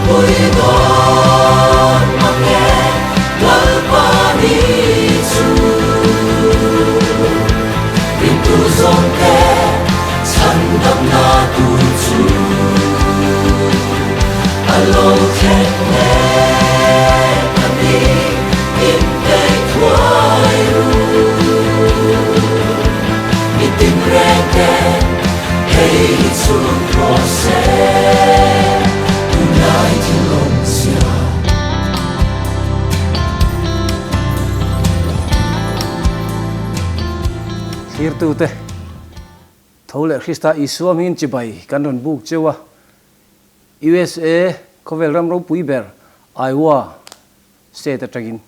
Ropui dawn mange Lalpa ni chu. Ringtu zawngte chhandamna tur chu a lo thleng mek a ni, inpeih thuai ru. Mi tinrengte hei hi chhun rawh se, tunlai thil awmzia. Thlirtute, tho leh Krista Isua hmingin chibai kan rawn buk cheu a, USA khawvel ram ropui ber Iowa State atangin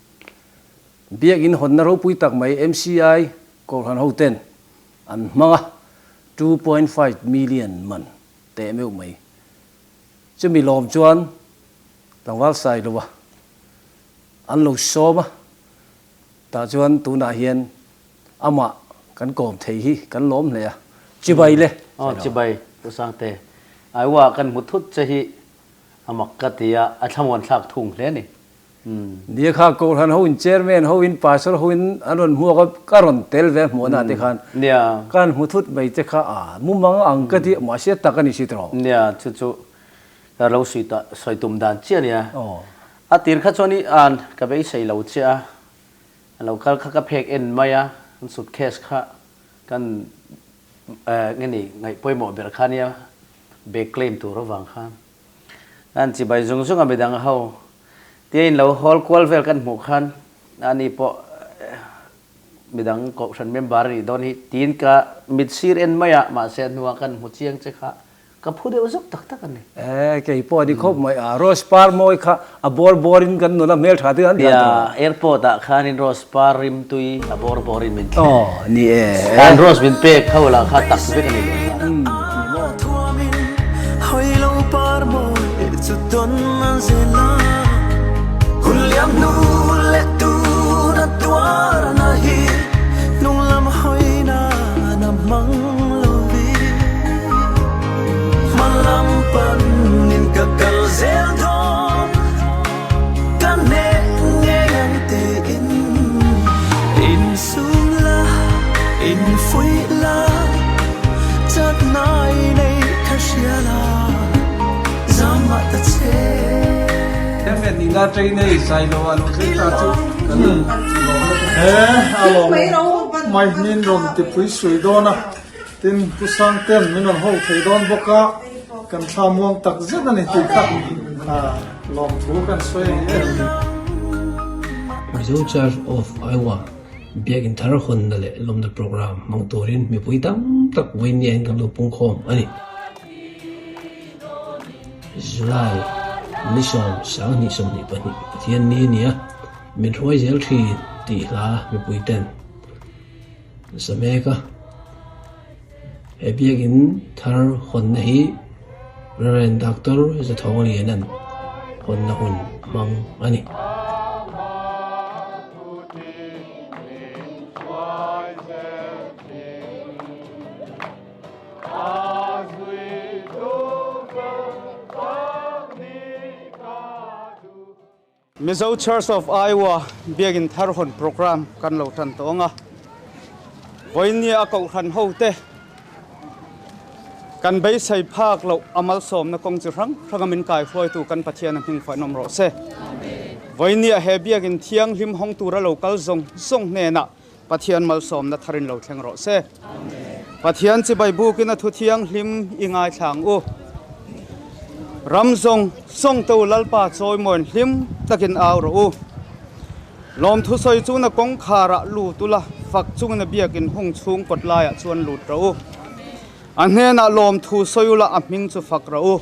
Biakin hawnna ropui tak mai MCI Kohhran hoten an hmang a, 2.5 million man teh meuh mai. Chumi lawm chuan tlangval Sailova an lo sawm a, tah chuan tunah hian amah kan kawm thei hi kan lawm hle a, chibai le. Aw chibai Pu Sangte, Iowa kan hmu thut che hi a mak ka ti a, a thlamuan thlak thung hle a ni. Nia kha Kohhran ho in Chairman ho in Pastor ho in an rawn hmuak a, ka rawn tel ve hmuhna te khan ka han hmu thut mai che kha a mumang ang ka ti mahse tak a ni si tawh. Nia chu chu ka lo sawi ta sawi tum dan chiah a nia. A tir kha chuan i an ka beisei lo che a, a lo kal kha ka phek en mai a, an suitcase kha kan nge ni ngaih pawimawh ber kha nia bag claim tur avang khan. An chibai zung zung a midang ho tia in lo hawl kual vel kan hmuh khan ani pawh midang kohhran member a nih dawn hi tiin ka mit sir en mai a, mahse a hnuah kan hmu chiang che kha ka phu deuh zawk tak tak a ni. E, kei pawh a ni khawp mai a, rose par mawi kha a bawr bawr in kan nula hmel tha te an tlan tawh. Nia, airport ah khanin rose par rim tui a bawr bawr in min thleng. Aw, ni e. Kan rose min pek ho lah kha tak vek a ni leh nghal. Mai min rawn tipui sui dawn a, tin Pu Sangten min rawn ho thei dawn bawk a, kan thla muang tak zet a ni tih kha lawmthu kan sawi a ni e. Mizo Church of Iowa Biakin thar hawnna leh lawmna program hmang turin mipui tam tak vawiin kan lo pungkhawm a ni. July ni 10 2022 Pathian ni a ni a, min hruai zel thin tih hla mipui ten sa mek a. He biakin thar hawnna hi Rev. Doctor Zathawng Liana'n hawnna hun a hmang a ni. Mizo Church of Iowa Biakin Thar Hawn Programme kan lo tan tawh ang a, vawinia a kohhran hote kan beisei phak loh a malsawmna kawng chi hrang hranga min kaihruaitu kan Pathian a hming fainawm rawh se. Vawinia he Biakin thianghlim hawng tura lo kal zawng zawng hnenah Pathian malsawmna tharin lo thleng rawh se. Pathian chibai bukin a thu thianghlim i ngaithla ang u. Ram zawng zawng te u Lalpa chawimawiin hlim takin au rawh u. Lawmthu sawi chu na kawngkharah lut ula, fak chungin a biakin hung chhung kawt laiah chuan lut rawh u. A hnenah lawmthu sawi ula a hming chu fak rawh u.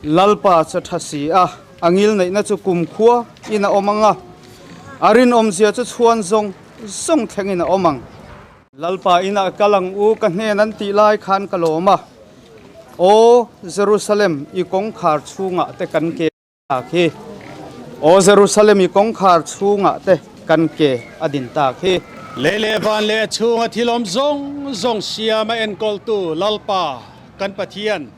Lalpa chu tha si a, a ngilneihna chu kumkhua in a awm ang a, a rinawmzia chu chhuan zawng zawng thlengin a awm ang. Lalpa inah kal ang u, ka hnen an tih lai khan ka lawm a, Aw Jerusalem, i kawngkhar chhungah te kan ke tak hi. Aw Jerusalem, i kawngkhar chhungah te kan ke a din tak hi. Lei leh van leh a chhunga thil awm zawng zawng siama enkawltu Lalpa kan Pathian,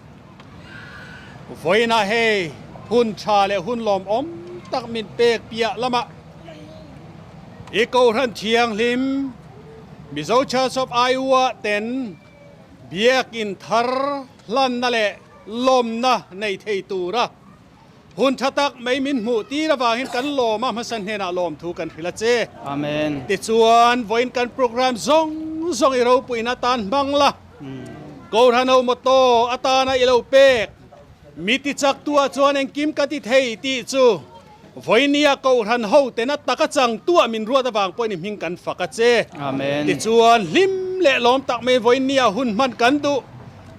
Vawiinah hei Hun tha leh hun lawmawm tak min pek piah lamah i Kohhran Thianghlim Mizo Church of Iowa ten Biakinn thar hlanna leh lawmna nei thei tura hun tha tak mai min hmuh tir avangin kan lawm a hmasa hnenah lawmthu kan hrilh a che. Amen. Tichuan vawiin kan program zawng zawng i ropuina atan hmang la, Kohhran ho motto atana i lo pek Mi tichaktuah chuan engkim ka ti thei tih chu vawinia Kohhran hoten a taka changtuah min ruat avang pawhin i hming kan fak a che. Amen. Tichuan hlim leh lawm tak mai vawinia hun hman kan duh.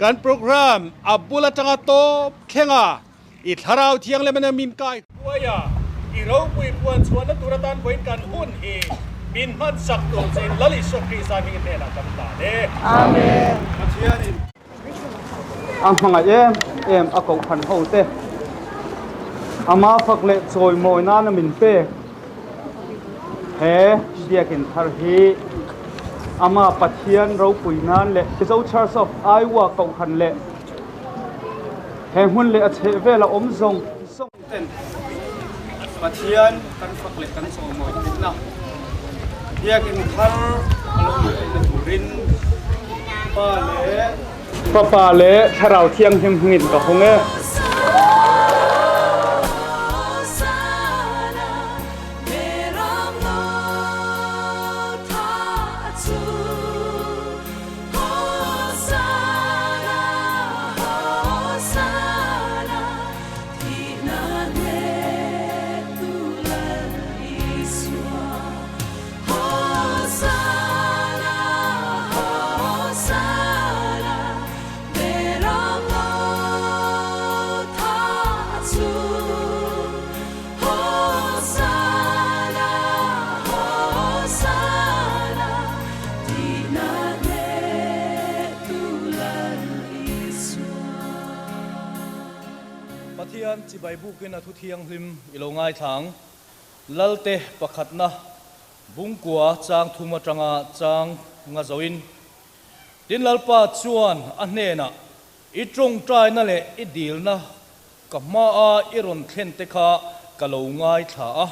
Kan program a bul atanga tawp thlenga i thlarau thianghlim ania min kai huai a, i ropui puan chhuahna tur atan vawiin kan hun hi min hman sak tur chein Lal Isua Krista hming hnenah kan hlan e. Amen. Pathianin. A hmangaih em em a kohhran ho te ama fak leh chawimawi nana min pek he biakin thar hi ama Pathian ropui nan leh Mizo Church of Iowa kohhran leh he hmun leh a chheh vela awm zawng zawng ten Pathian kan fak leh kan chawimawi theihna biakin thar a lo nih theihna turin Pa leh Fapa leh Thlarau Thianghlim hmingin ka hawng e. Pathian chibai bukin a thu thianghlim i lo ngaithla ang. Lalte pakhatna bungkua chang thum atanga chang nga zoin. Tin Lalpa chuan a hnenah, I tawngtaina leh i dilna ka hmaa i rawn thlen te kha ka lo ngaithla a.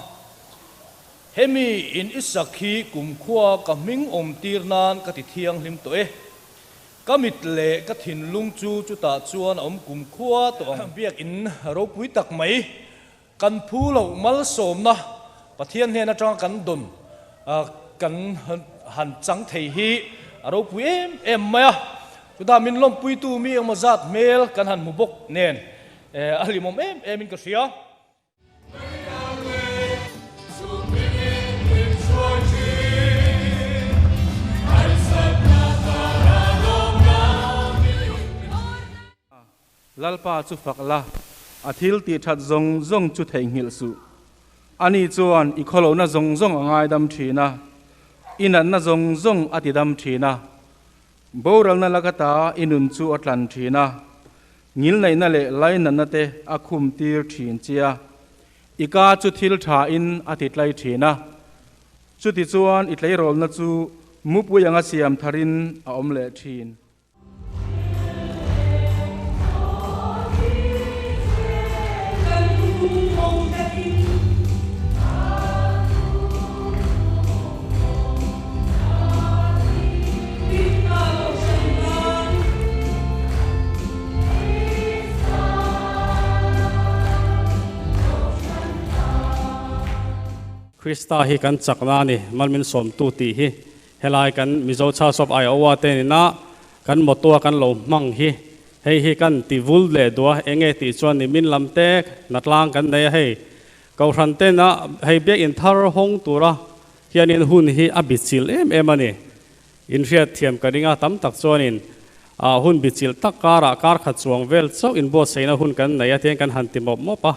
Hemi in i sak hi kumkhua ka hming awm tir nan ka ti thianghlim tawh e. Ka mit leh ka thinlung chu chutah chuan a awm kumkhua tawh ang. Biakinn ropui tak mai, kan phu loh malsawmna Pathian hnen atanga kan dawn kan han chang thei hi a ropui em em mai a. Chutah min lawmpuitu mi engmaw zat hmel kan han hmu bawk nen a hlimawm em em in ka hria. Lalpa chu fak la, a thil tih that zawng zawng chu theihnghilh suh. Ani chuan i khawlohna zawng zawng a ngaidam thin a, i natna zawng zawng a tidam thin a. Boralna lakata i nun chu a tlan thin a, ngilneihna leh lainatna te a khum tir thin che a, i ka chu thil tha in a ti tlai thin a. Chutichuan i tleirawlna chu mupui anga siam tharin a awm leh thin. Krista hi kan chakna a ni, Malmin sawmtu tih hi helai kan Mizo Church of Iowa te nina kan motto a kan lo hmang hi hei hi kan ti vul leh duh a, enge tih chuan nimin lam te natlang kan nei a hei Kohhran tena hei biakinn thar hawng tura hianin hun hi a bichilh em em a ni. Inhriat thiam ka ring a, tam tak chuanin hun bichilh tak karah kar khat chuang vel chauh inbuatsaihna hun kan nei a tiang kan han ti mawp mawp a,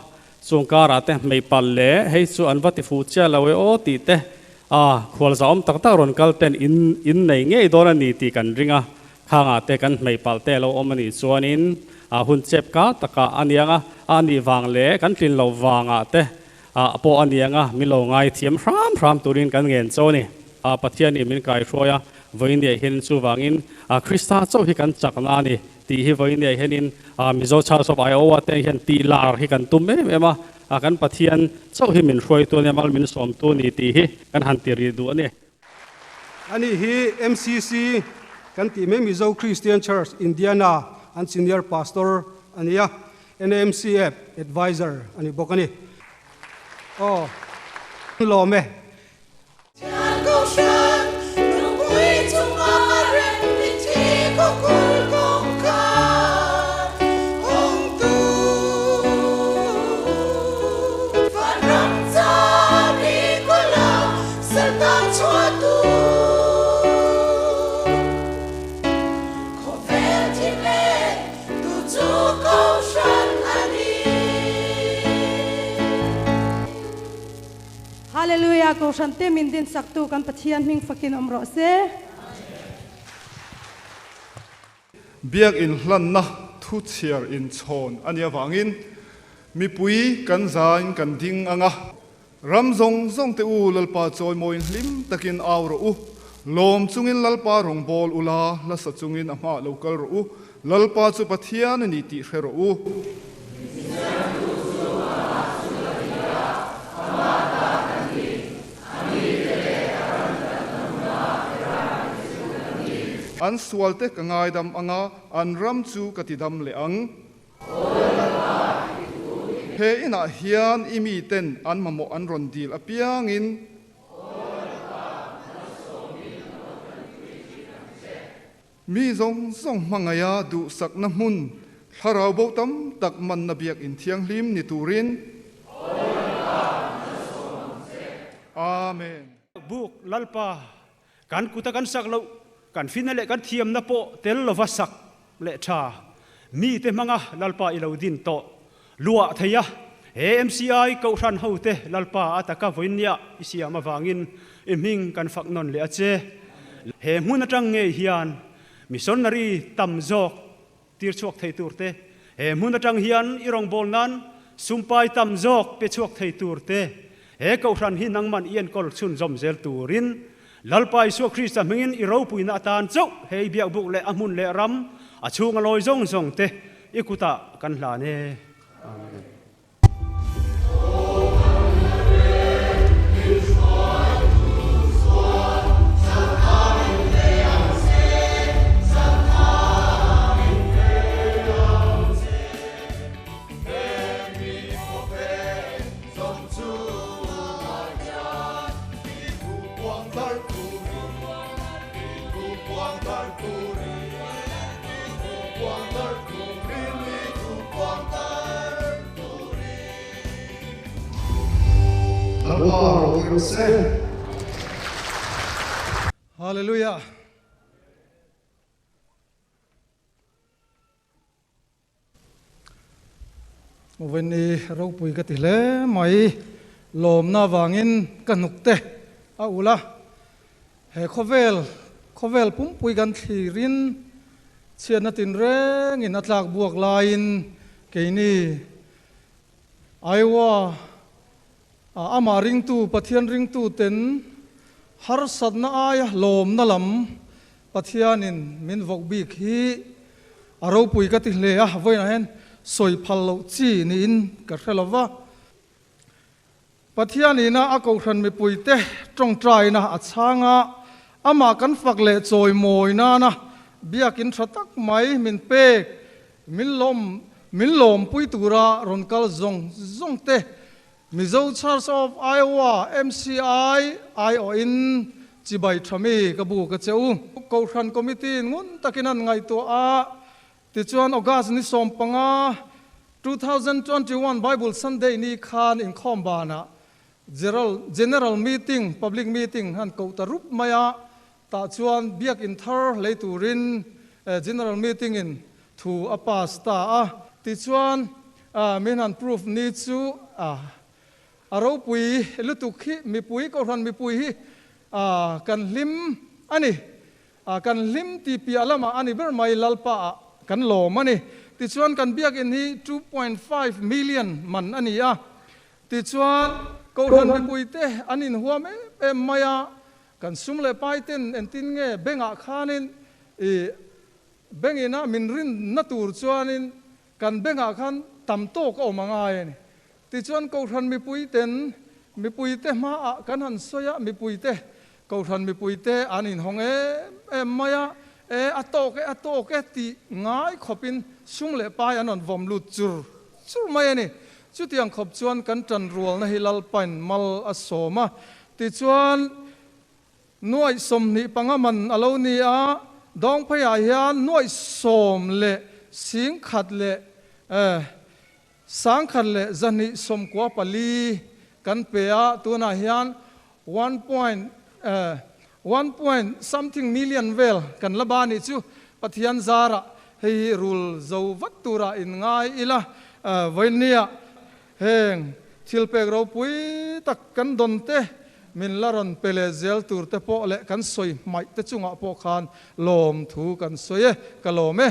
chung karah te hmei palh leh hei chu an va ti fuh chiah lo e aw tih te khualza awm tak tak rawn kal ten in innei ngei dawn a ni tih kan ring a, khangah te kan hmei palh te lo awm a nih chuanin hun chep kar takah a niang a, a nih vang leh kan tlin loh vangah te pawh a niang a, min lo ngai thiam hram hram turin kan ngen cho a ni. Pathianin min kaihruai a, vawiin leh hian chuvangin Krista chauh hi kan chakna a ni. tih hi vawiin ah hianin Mizo Church of Iowa te hian tih lar hi kan tum em em a, kan Pathian chauh hi min hruaitu a nia, mal min sawmtu a ni tih hi kan han ti rih duh a ni. Ani hi MCC kan tih mai Mizo Christian Church Indiana an Senior Pastor a ni a, NAMCF Adviser a ni bawk a ni. Aw lawm e. Hallelujah Kohhran te min din sak tu kan Pathian hming fakin awm rawh se. Biakinn hlanna thu chhiar inchhawn a nih avangin mipui kan zain kan ding ang a, ram zawng zawng te u Lalpa chawimawiin hlim takin au rawh u, lawm chungin Lalpa rawngbâwl ula, hlasa chungin a hmaah lo kal rawh u, Lalpa chu Pathian a ni tih hre rawh u. An sualte ka ngaidam ang a, an ram chu ka tidam leh ang. He inah hian i miten an mamawh an rawn dil apiangin. Mi zawng zawng hmangaiha duhsakna hmun, thlarau bo tam tak manna biakinn thianghlim ni turin. Amen. Buk Lalpa, kan kuta kan sak loh, kan finna leh kan thiamna pawh tel lova sak leh tha, mite hmanga Lalpa i lo din tawh luah thei a, he MCI Kohhran hote Lalpa a taka vawiinnia i siam avangin i hming kan fak nawn leh a che. He hmun atang ngei hian missionary tam zawk tir chhuak thei tur te, he hmun atang hian i rawngbâwl nan sumpai tam zawk pe chhuak thei tur te, he Kohhran hi nangman i enkawl chhunzawm zel turin Lalpa Isua Krista hmingin i ropuina atan chauh he i biakbuk leh a hmun leh ram a chhunga lawi zawng zawng te i kutah kan hlan e. Amen. Hallelujah. Vawiin ropui ka ti hle mai. Lawmna avangin ka hnuk te a ulh a. He khawvel, khawvel pumpui kan thlirin chhiatna tinrengin a tlak buak laiin keini Iowa ah amah ringtu, Pathian ringtu ten harsatna aia lawmna lam Pathianin min vawk bik hi a ropui ka ti hle a, vawiinah hian sawi phal loh chi niin ka hre lo va. Pathianina a kohhran mipuite tawngtaina a chhang a, amah kan fak leh chawimawi nana biakin tha tak mai min pek, min lawm min lawmpui tura rawn kal zawng zawng te Mizo Church of Iowa, MCI, aiawhin chibai tha mi ka bu ka che u. Kohhran Committee in ngun takin an ngaihtuah a, tichuan August ni 15, 2021 Bible Sunday ni khan inkhawm banah General General Meeting, Public Meeting, han koh ta rup mai a, tah chuan biakin thar hlei turin General Meeting in thu a pass ta a. Tichuan min han proof ni chu a ropui lutuk hi mipui Kohhran mipui hi kan hlim a ni. Kan hlim ti piah lamah a ni ber mai Lalpa ah kan lawm a ni. Tichuan kan biakinn hi 2.5 million man a ni a. Tichuan Kohhran mipuite an inhuam em em mai a. Kan sum leh pai ten entin nge bank ah khanin i. Bengina min rinna tur chuanin kan bengah khan tam tawk a awm a ngai a ni. Tichuan Kohhran mipuiten mipuite hmaah kan han sawi a, mipuite, Kohhran mipuite an inhawng em em mai a, e a tawk e, a tawk e tih ngai khawpin sum leh pai an rawn vawm lut chur chur mai a ni. Chutiang khawp chuan kan tanrualna hi Lalpain mal a sawm a, tichuan Nuaih 25 man a lo ni a, Dawngpheiah hian nuaih sawm leh sing khat leh sang khat leh zahnih sawmkua pali kan pe a, tunah hian one point one point something million vel kan la ba nih chu Pathian zarah hei hi rul zo vat turah in ngai ila vawinia Heng thil pek ropui tak kan dawn te, min la rawn pe leh zel tur te pawh leh kan sawi hmaih te chungah pawh khan lawmthu kan sawi e, ka lawm e.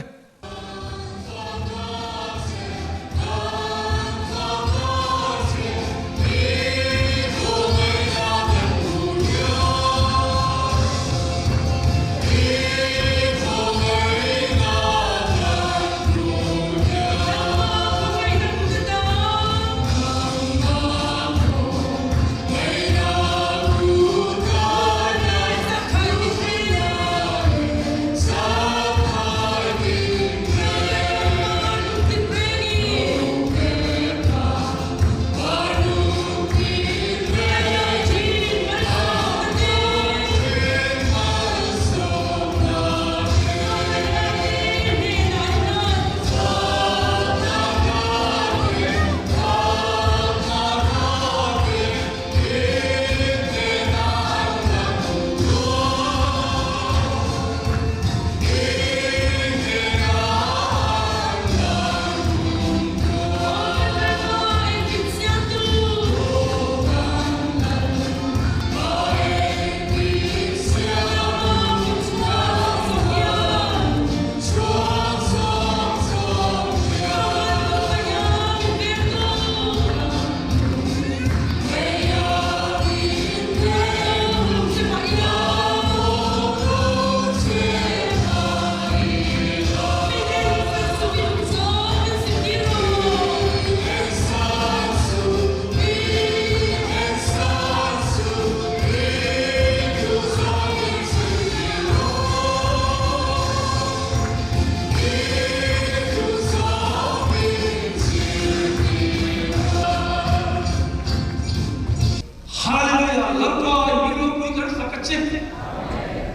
Hallelujah Lalpa i mi ropui kan fak a che.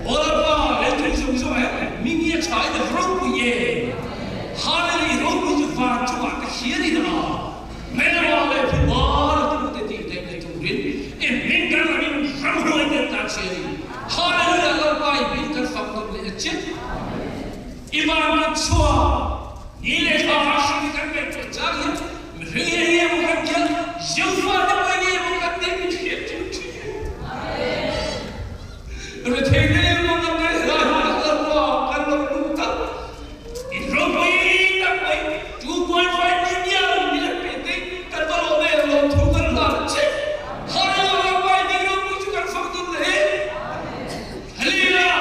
Aw Lalpa lei tui zawng zawng ah hian mi nge tha in a ropui e. Hallelujah i ropui chu van chungah te hian in a Mela leh Phubar a tu te tih daih leh turin i hming kan lam in ramhuai te an tan si a ni. Hallelujah Lalpa i hming kan fak nawm leh a che. I van kan chhuah ni leh thla ah hrim i kan ngaihtuah chang hian mihring hi enge maw kan tial Jehovah te pawh enge maw kan tih min hriat chu thin. Rethei te emaw kan ngaih hlai hi Lalpa kan lo lung tak. In ropui tak mai 2.5 million min an pe te kan va lawm em lawmthu kan hlan a che. Hallelujah Lalpa i ding ropui chu kan fak dun le. Hallelujah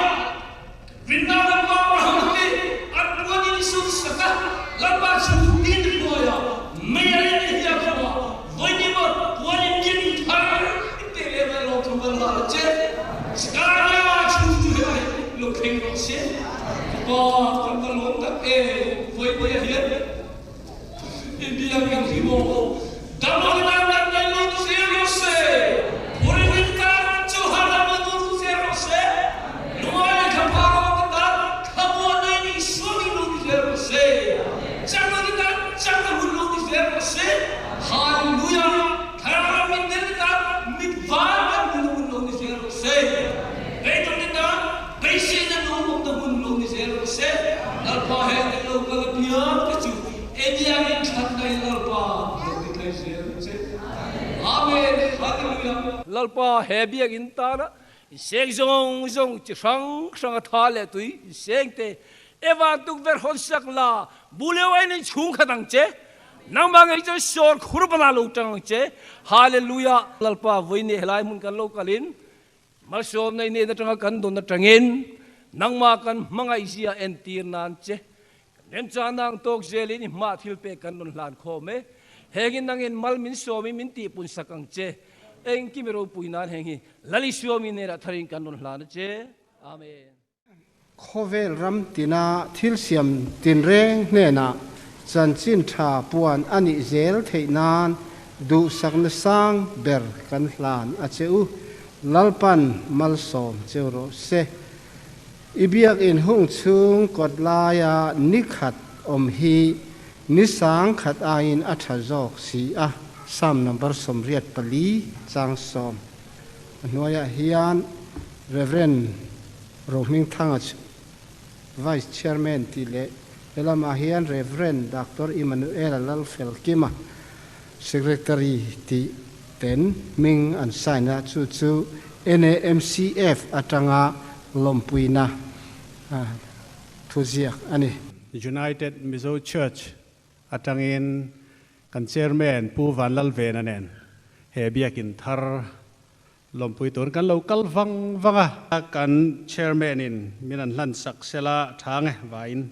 Rinna Lalpa Abraham hi an puan in sun sak a, Lalpa chu din hnuaia mei a leh hliam hnuah vawi emaw puan in din thar in pe leh mai lawmthu kan hlan a che. Zakaria chhung chu helai lo thleng rawh se. Ka pa kan va lawm tak em vawi vawi ah hian i biak in hi maw dam ang nan nan nei lo ni zel rawh se. Phurin in tan chu hahdam a nun ni zel rawh se. Lungai leh thlaphar awm te tan thlamuan nei ni sual in lo ni zel rawh se. Chakna te tan chakna hun lo ni zel rawh se. Hallelujah! Thlarau ram mit tel te tan mit var kan hmuhna hun lo ni zel rawh se. Beidawng te tan beiseina no awmna hun lo ni zel rawh se. Lalpa he kan lo kal apiang te chu Eniangin thatna in Lalpa lo ti thei zel che. Amen! Hallelujah! Lalpa he biakinn tana inseng zawng zawng chi hrang hrang a tha leh tui inseng te Evan tukverh hawn sak la, bu leo aiin in chhung khat ang che, nangmah ngei chuan sawr khur bana lo tang ang che. Hallelujah! Lalpa vawiin helai hmun kan lo kalin malsawmna i nen atanga kan dawn atangin Nangmah kan hmangaihzia entir nan che kan remchang ang tawk zelin i hmah thil pek kan rawn hlan khawm e. Hengin nangin mal min sawmin min tihpun sak ang che. Engkim i ropui nan heng hi Lal Isua mi hnenah tharin kan rawn hlan a che. Amen. Khawvel ram tina thil siam tinreng hnenah chanchin tha puan a nih zel theih nan duhsakna sang ber kan hlan a che u. Lalpan malsawm cheu rawh se. I biakinn hung chhung kawt laia ni khat awm hi ni sang khat aiin a tha zawk si a, Psalm number 84 chang 10. A hnuaiah hian Rev. Rohmingthanga chu Vice Chairman tih leh he lamah hian Rev. Doctor Emmanuel Lalfelkima Secretary tih ten hming an sign a, chu chu NAMCF atanga lawmpuina thuziak a ni. United Mizo Church atangin kan Chairman Pu Vanlalvena nen he biakin thar Lawmpui tur kan lo kal vang vang a. Kan Chairman in min an hlan sak sela tha nge vaiin.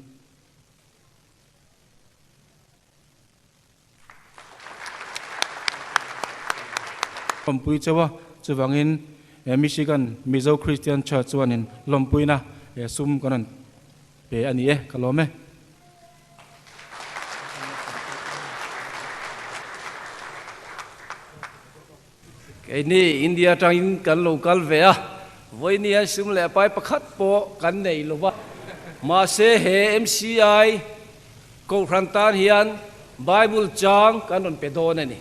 Lawmpui chauh a, chuvangin Michigan Mizo Christian Church chuanin lawmpuina sum kan rawn pe a ni e, ka lawm e. Keini India atangin kan lo kal ve a, vawiin hian sum leh pai pakhat pawh kan nei lo va. Mahse he MCI Kohhran tan hian Bible chang kan rawn pe dawn a ni.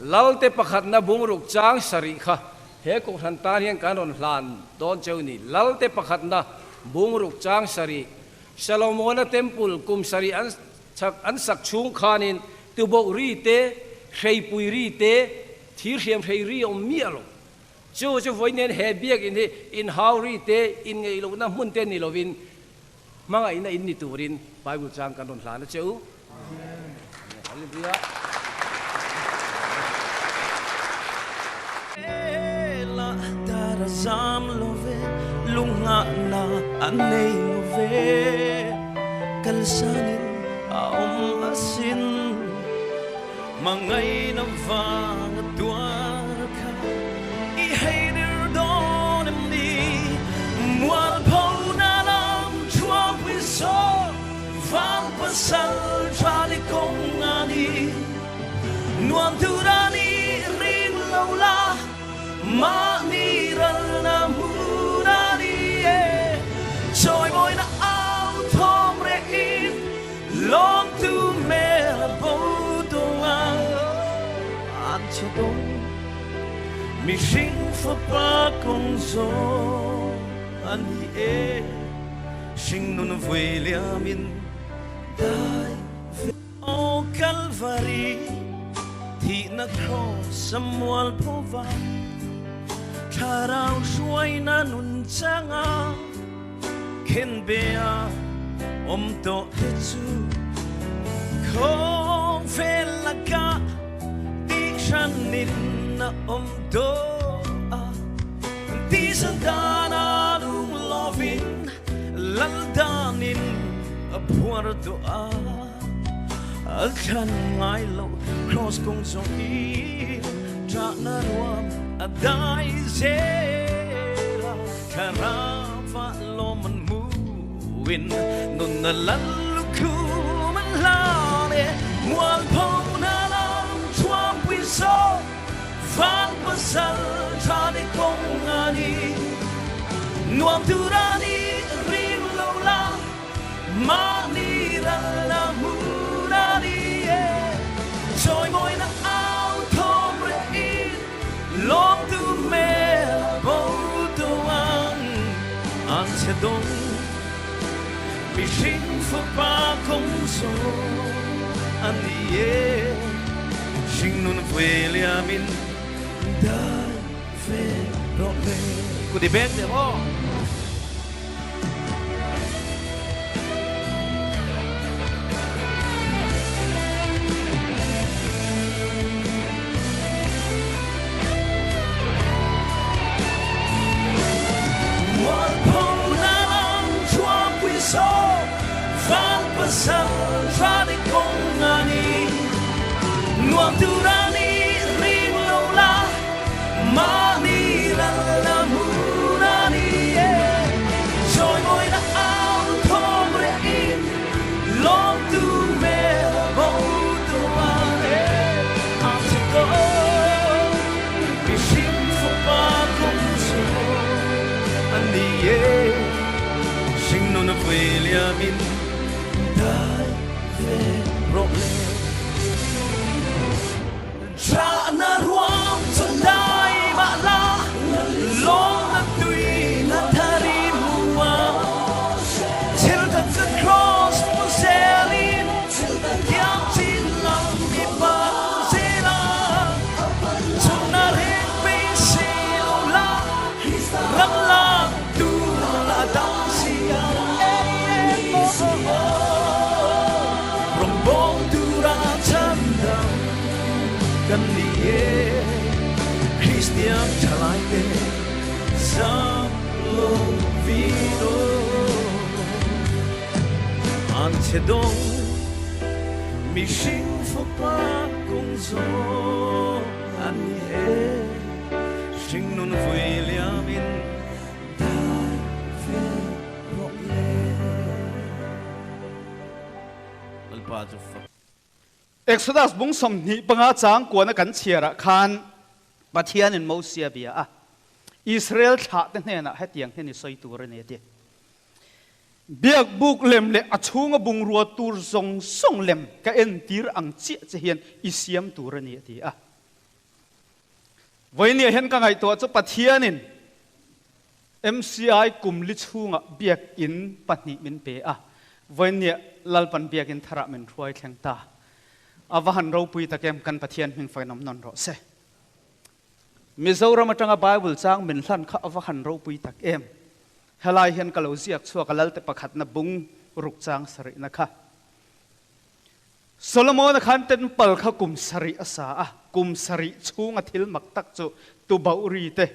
Lalte pakhatna bungruk chang sarih kha he Kohhran tan hian kan rawn hlan dawn cheu ni. Lalte pakhatna bungruk chang sarih, Salomona Temple kum sarih an chak an sak chhung khanin tuboh ri te, hreipui ri te, thir hriam hrei ri awm miah lo. Chu chu vawi nen he biakinn hi inhau ri te, inngeih lohna hmun te ni lovin hmangaihna in ni turin Bible chang kan rawn hlan a che u. Amen. Hallelujah. Nuam tur a ni ring lo la, mahni ral la hmun a ni e. Chawimawina au thawm rehin lawmtu hmel bo tuar e. A che tawh mihring fapa kawng chu a ni e. Hringnun vui liamin dai ve rawh le. Chahna ruam chu dai mah la, lawmna tui na thar i hmu a. Thil that chu cross pu zelin, thiam chin lam i pan zel a. Chhunna reng beisei lo la, ram lak tur la dam si a. Rawngbâwl tura chhandam kan ni e, Kristian ṭhalaite zam lo vin aw. An chhe dawng mihring fapa kawng zawng an ni e, hringnun vui liamin dai ve rawh le. Lalpa chu fak. Exodus bung 25 chang kuana kan chhiarah khan Pathianin Mosia bia a, Israel thlahte hnenah hetiang hian i sawi tur a ni a ti. Biakbuk lem leh a chhunga bungrua tur zawng zawng lem ka entir ang chiah che hian i siam tur a ni a ti a. Vawinia hian ka ngaihtuah chu Pathianin MCI kum li chhungah biakinn pahnih min pe a, vawinia Lalpan biakinn tharah min hruai thleng ta. A va han ropui tak em, kan Pathian hming fain awm nawn rawh se. Mizoram atanga Bible chang min hlan kha a va han ropui tak em. Helai hian ka lo ziak chhuak a Lalte pakhatna bung ruk chang sarihna kha. Solomona khan temple kha kum sarih a sa a, kum sarih chhunga thil mak tak chu tubauh ri te,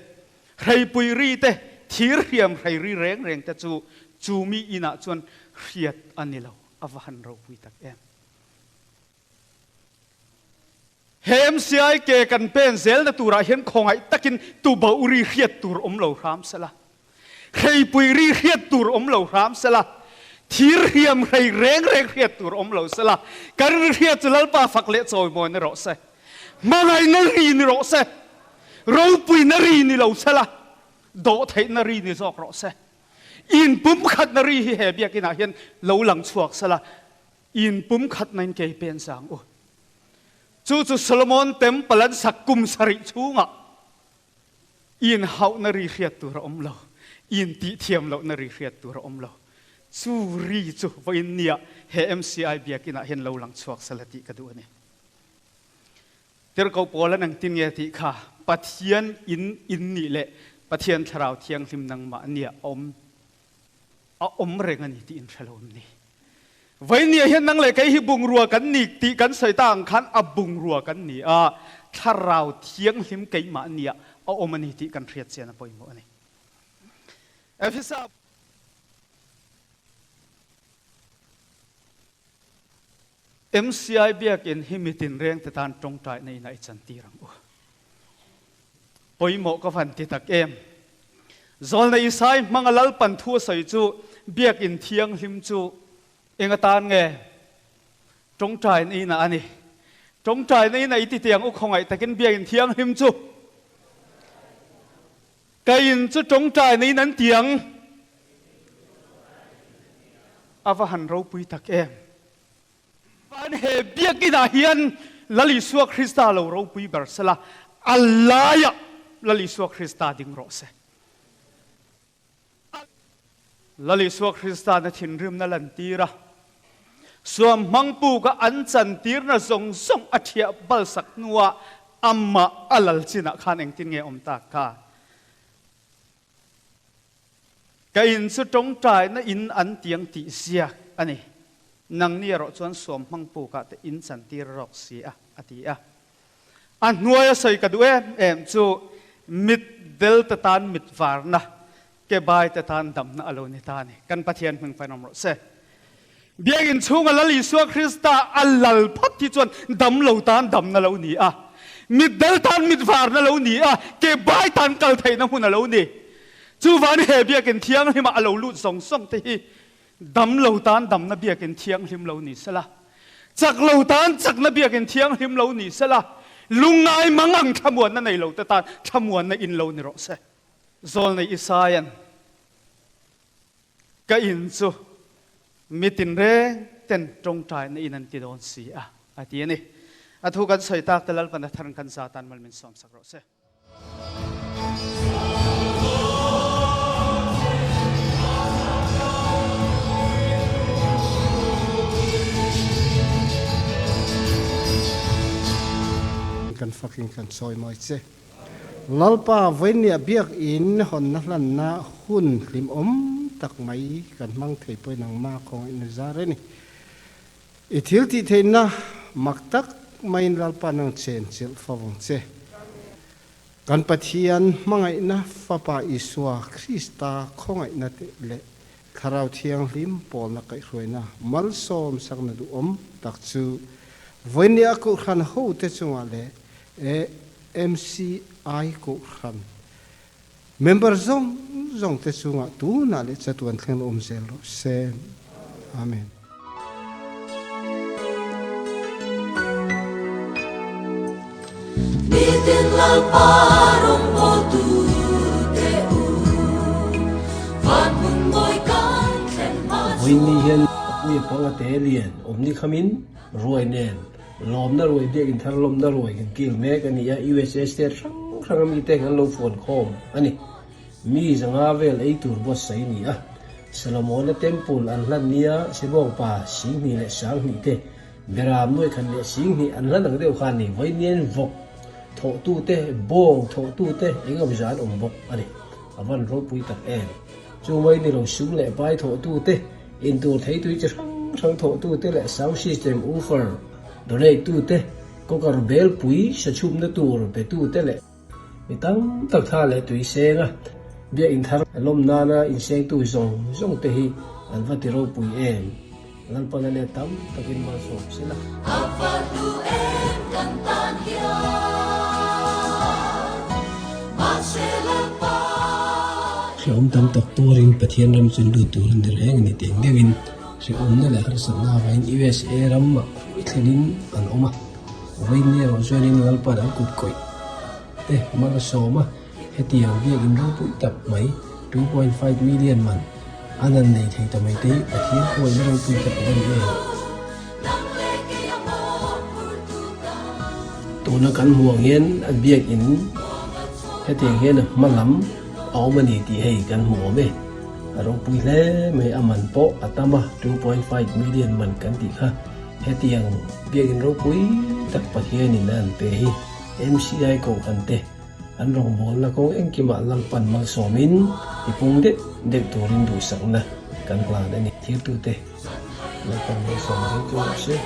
hreipui ri te, thir hriam hrei ri reng reng te chu chu mi inah chuan hriat a ni lo, a va han ropui tak em. He MCI ke kan pen zelna turah hian khawngaih takin tubauh ri hriat tur awm lo hram sela. Hreipui ri hriat tur awm lo hram sela, thir hriam hrei reng reng hriat tur awm lo sela, kan ri hriat chu Lalpa fak leh chawimawi ni rawh se. Hmangaihna ri ni rawh se, ropuina ri ni lo sela, dawhtheihna ri ni zawk rawh se. Inpumkhatna ri hi he biakinah hian lo lang chhuak sela, inpumkhatna in kei pen sang u. Chu chu Solomon Temple an sak kum sarih chhungah Inhauhna ri hriat tur a awm lo, intihthiam lohna ri hriat tur a awm lo. Chu ri chu vawiin nia he MCI biakinah hian lo lang chhuak sela tih ka duh a ni. Tirhkoh Paula nang tin nge tih kha Pathian in in nih leh Pathian Thlarau Thianghlim nangmah nia awm a awm reng a ni tih in hre lo em ni? Vawinia hian nang leh kei hi bungrua kan ni tih kan sawi ta ang khan a bungrua kan ni a, Thlarau Thianghlim keimah nia a awm a ni tih kan hriat chian a pawimawh a ni. Efesa. MCI biakinn hi mitin rengte tan tawngtaina in a i chantir ang u. Pawimawh ka van ti tak em. Zawlna Isai hmanga Lalpan thu a sawi chu biakinn thianghlim chu eng atan nge? Tawngtaina in a a ni. Tawngtaina in a i ti tiang u khawngaih takin biakinn thianghlim chu ka in chu tawngtaina in an ti ang. A va han ropui tak em! Van he biakinah hian Lal Isua Krista lo ropui ber sela, a laiah Lal Isua Krista ding rawh se. Lal Isua Krista na thinrimna lantir a, suam hmangpu ka an chantirna zawng zawng a thiah balsak hnuah amah a lal chinah khan engtin nge awm tak kha? Ka in chu tawngtaina in an tiang tih ziak a ni. Nangni erawh chuan suam hmang pukah te in chantir rawk si a, a ti a. A hnuaia sawi ka duh em em chu mit del te tan mit varna, ke bai te tan damna a lo ni ta a ni. Kan Pathian hming fain awm rawh se. Biakinn chhunga Lal Isua Krista a lal phawt hi chuan dam lo tan damna lo ni a, mit dal tan mit varna lo ni a, ke bai tan kal theihna hmun a lo ni. Chuvangin he biakinn thianghlimah a lo lut zawng zawng te hi dam lo tan damna biakinn thianghlim lo ni sela, chak lo tan chakna biakinn thianghlim lo ni sela, lungngai mangang thlamuanna nei lo te tan thlamuanna in lo ni rawh se. Zawlnei Isaia'n Ka in chu mi tinreng ten tawngtaina in an ti dawn si a, a ti a ni. A thu kan sawi tak te Lalpan a thar kan za tan mal min sawm sak rawh se. Kan fakin kan sawi mawi che. Lalpa vawinia biakinn hawnna hlanna hun hlimawm tak mai kan hmang thei pawhin nangmah khawngaih na zar a ni. I thil tih theihna mak tak maiin Lalpa nang chen chilh fo ang che. Kan Pathian hmangaihna Fapa Isua Krista khawngaihna te leh Thlarau Thianghlim pawlna kaihhruaina malsawm sakna duhawm tak chu vawinia Kohhran hote chungah leh AMCI Kohhran member zawng zawng te chungah tunah leh chatuan thleng awm zel rawh se. Amen. Nitin Lalpa rawngbawltu te u, van hmun mawi kan thlen hma chuan. Vawiin hian Puia panga te lian awmni khamin ruai nen Lawmna ruai biakinn thar lawmna ruai kan kil mek a ni a, USA state hrang hranga mite kan lo fuan khawm a ni. Mi zanga vel ei tur buatsaih a ni a, Solomona Temple an hlan nia Sebawngpa Singhnih leh Sanghnih te Beram nuaikhat leh Singhnih an hlan ang deuh kha a ni. Vawiin vawk thawhtute, bawng thawhtute eng emaw zah an awm bawk a ni. A van ropui tak em. Chu mai ni lo sum leh pai thawhtute, intur theitui chi hrang hrang thawhtute leh sound system woofer donate tute, cooker belpui sachhumna tur betute leh mi tam tak tha leh tui senga biakinn thar lawm nana insengtu zawng zawng te hi an va ti ropui em. Lalpan a let tam takin malsawm sela. A va hlu em kan tan hian mahse Lalpa Hrehawm tam tak tuarin Pathian ram chu lut tur a ni reng a ni tih ang deuhin hrehawmna leh harsatna avangin USA ramah hruai thlenin an awm a. Vawiin erawh chuanin Lalpan an kut kawih te mal a sawm a, hetiang biakinn ropui tak mai 2.5 million man An han nei thei ta mai te hi Pathian khuaina ropui tak a va ni em? Tuna kan hmuh ang hian a biakinn hetiang hian a hma lam a awm a ni tih hei kan hmu awm e. A ropui hle mai, a man pawh a tam a, 2.5 million man kan tih kha hetiang biakinn ropui tak Pathianin a han pe hi MCI Kohhran te An rawngbawlna kawng engkimah Lalpan malsawmin tipung deuh deuh turin duhsakna kan hlan a ni. Thirtute Lalpan malsawm zel chu rawh se.